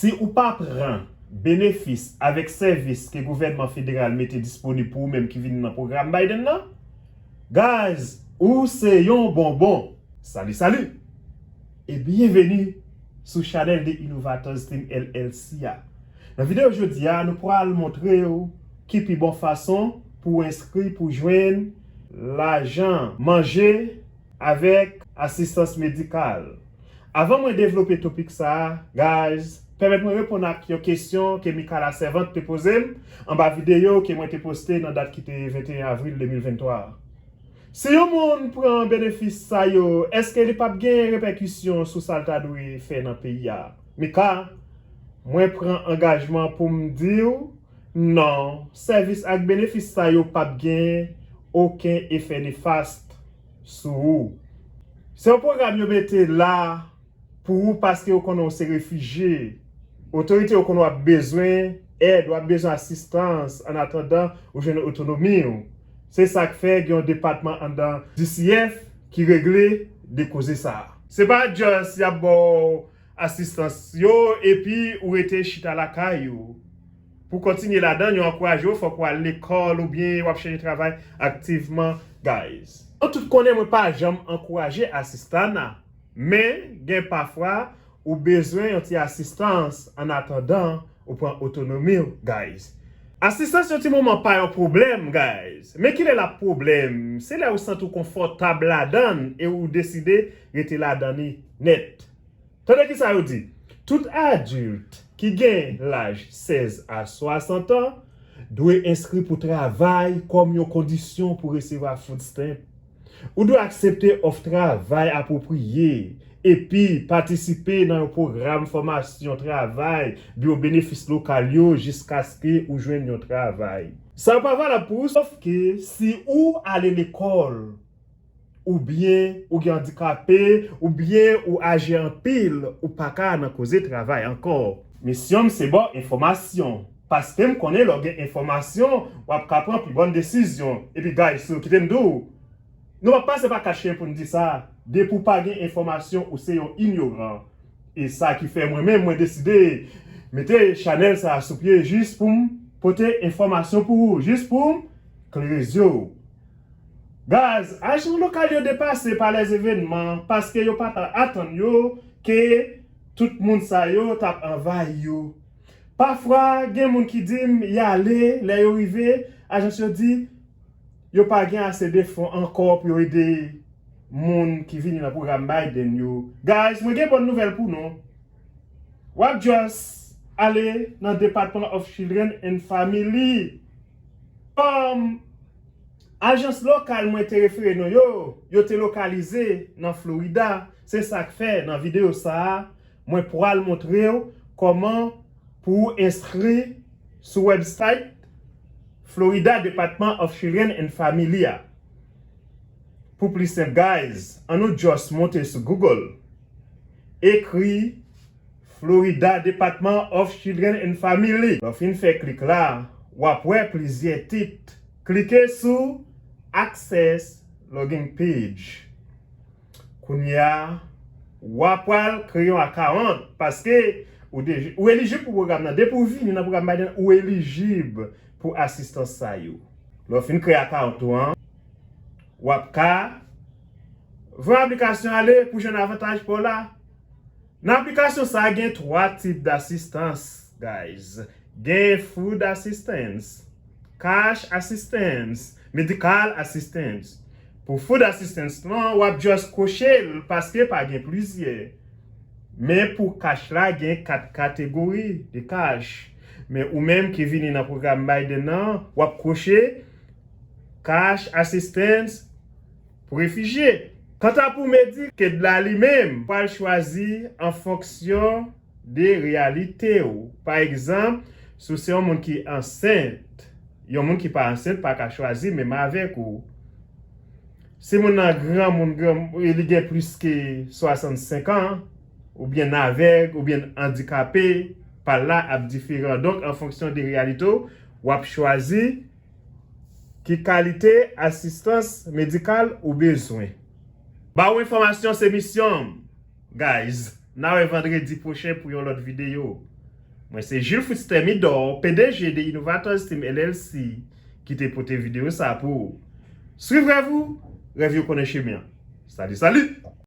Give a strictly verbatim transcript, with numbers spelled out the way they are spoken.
Si ou pa pran benefis avèk sèvis ke gouvènman federal mete disponib pou ou menm ki vini nan pwogram Biden nan, guys, ou se yon bonbon. Salut, salut! E byenveni sou chanèl de Innovators Team L L C a. Nan videyo jodi a, nou pral montre w ki pi bon fason pou w enskri pou jwenn lajan manje avèk asistans medikal. Avan mwen devlope topik sa a, guys, pèmèt mwen reponn ak yon kesyon ke Mika Lasèvant te poze m anba videyo ke mwen te poste nan dat ki te venteyen avril de mil venntwa a. Si yon moun pran benefis sa yo, èske li p ap gen repèkisyon sou sa l ta dwe fè nan peyi a? Mika, mwen pran angajman pou m di w, non, sèvis ak benefis sa yo p ap gen okenn efè nefast sou ou. Se yon pwogram yo mete la pou ou paske yo konnen w se refijye. Otorite yo konnen w ap bezwen èd, w ap bezwen asistans annatandan ou jwenn otonomi w. Se sa k fè gen yon depatman anndan D C F ki regle de koze sa a. Se pa just y ap ba w asistans yo epi ou rete chita lakay ou. Pou kontinye ladan, yo ankouraje w, fòk w al lekòl oubyen w ap chèche travay aktivman, guys. Nou tout konnen mwen pa janm ankouraje asistana, men gen pafwa ou bezwen yon ti asistans annatandan ou pran otonomi w, guys. Asistans yon ti moman pa yon pwoblèm, guys. Men kilè l ap pwoblèm? Se lè ou santi w konfòtab ladan l e ou deside rete ladan li nèt. Tande kisa yo di, tout adilt ki gen laj sèz a swasant an dwe enskri pou travay kòm yon kondisyon pou resevwa food stamp. Ou dwe aksepte òf travay apwopriye epi patisipe nan yon pwogram fòmasyon travay biwo benefis lokal yo jiskaske ou jwenn yon travay. Sa yo pa valab pou ou sòf ke si ou ale lekòl oubyen ou gen andikape, oubyen ou aje anpil, ou pa ka nan koze travay ankò. Misyon m se ba w enfòmasyon, paske m konnen lè w gen enfòmasyon, w ap ka pran pi bòn desizyon. Epi guys, si w kite m di w, nou p ap pase pa kat chen pou n di sa, depi w pa gen enfòmasyon, ou se yon inyoran. E sa ki fè mwen menm, mwen deside mete chanèl sa a sou pye jis pou m pote enfòmasyon pou ou, jis pou m klere zye w. Guys, ajan lokal yo depase pa lèzevènman paske yo pa t atann yo ke tout moun sa yo t ap anvayi yo. Pafwa, gen moun ki di m y ale, lè yo rive, ajans yo di yo pa gen ase de fon ankò pou yo ede moun ki vini nan pwogram Biden yo. Guys, mwen gen bòn nouvèl pou nou. W ap just ale nan Department of Children and Family. Kòm ajans lokal mwen te refere nou yo, yo te lokalize nan Florida. Se sa k fè nan videyo sa a, mwen pral montre w kòman pou w enskri sou website Florida Department of Children and Family a. Pou plis senp, guys, ann nou just monte sou Google, ekri Florida Department of Children and Family. Lè w fin fè klik la, w ap wè plizyè tit. Klike sou Access Login Page. Kounye a, w ap pral kreye yon account paske ou, de, ou elijib pou pwogram nan. Depi w vini nan pwogram Biden, ou elijib pou asistans sa yo. Lè w fin kreye account ou an, w ap ka voye aplikasyon ale pou jwenn avantaj pa w la. Nan aplikasyon sa a, gen twa tip dasistans, guys. Gen food assistance, cash assistance, medical assistance. Pou food assistance lan, w ap just koche l paske pa gen plizyè. Men pou cash la, gen kat kategori de cash. Men ou menm ki vini nan pwogram Biden nan, w ap koche cash assistance pou refijye. Kanta pou Medicaid la li menm, pral chwazi an fonksyon de reyalite w. Pa egzanp, si w se yon moun ki ansent, yon moun ki pa ansent pa ka chwazi menm avèk ou. Si moun nan granmoun, gran, li gen plis ke swasannsenk an, oubyen avèg, oubyen andikape, pa l la ap diferan. Donk, an fonksyon de reyalite w, w ap chwazi ki kalite asistans medikal ou bezwen. Ba w enfòmasyon se misyon m, guys. N a wè vandredi pwochen pou yon lòt videyo. Mwen se Jules Fritz Thermidor, P D G de Innovators Team L L C, ki te pote videyo sa pou ou. Swiv rèv ou, rèv yo konnen chemen an. Salut, salut!